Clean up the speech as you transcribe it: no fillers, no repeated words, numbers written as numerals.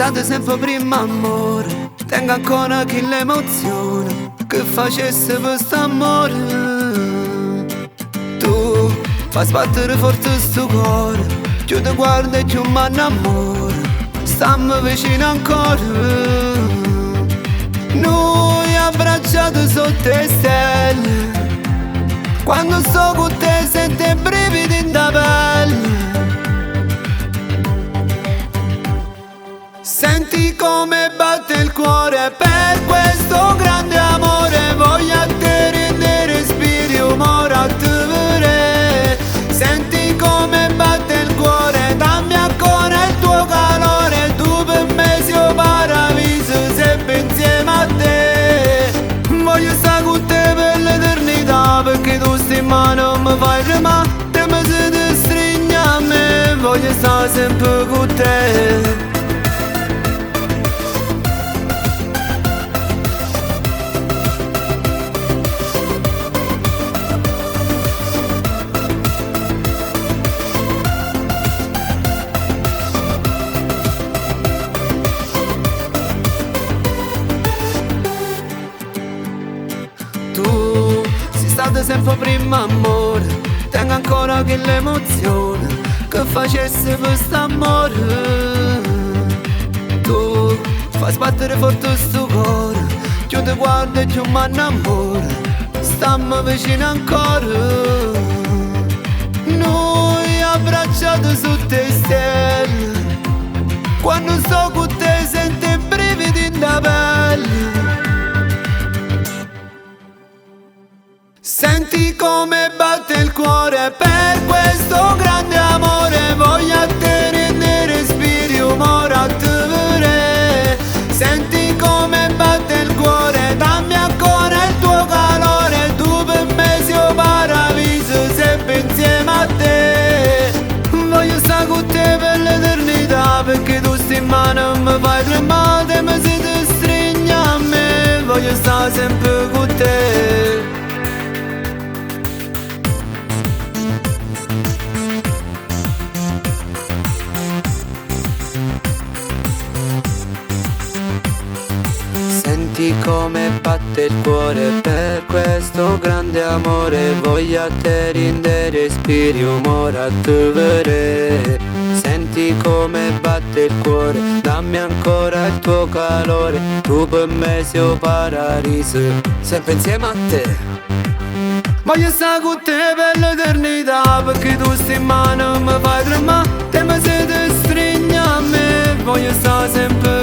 Stato sempre prima amore, tengo ancora quell'emozione che facesse per st'amore. Tu fai sbattere forte sto cuore, più ti guardo e più mi innamoro. Stammi vicino ancora. Noi abbracciati sotto le stelle, quando sto con te sento i brividi in pelle. Senti come batte il cuore per questo grande amore, voglio te rendere respiri umore a te vedere. Senti come batte il cuore, dammi ancora il tuo calore, tu per me sei un paradiso, sempre insieme a te. Voglio stare con te per l'eternità, perché tu stai in mano mi fai tremare, te mi si stringi a me, voglio stare sempre con te. Tu sei stato sempre prima amore, tengo ancora quell'emozione che facesse per st'amore. Tu fai sbattere forte sto cuore, più ti guardo e più mi innamoro. Stammi vicino ancora. Noi abbracciati sotto le stelle, quando sto con te sento i brividi in pelle. Senti come batte il cuore per questo grande amore, voglio te rendere respiri umore a te vedere. Senti come batte il cuore, dammi ancora il tuo calore, tu per me sei un paradiso, sempre insieme a te. Voglio stare con te per l'eternità, perché tu stai in mano mi fai tremare, mi si stringi a me, voglio stare sempre con te. Senti come batte il cuore per questo grande amore, voglio te rendere respiri umore a te vedere. Senti come batte il cuore, dammi ancora il tuo calore, tu per me sei un paradiso, sempre insieme a te. Voglio stare con te per l'eternità, perché tu stai in mano mi fai tremare, te mi si stringi a me, voglio stare sempre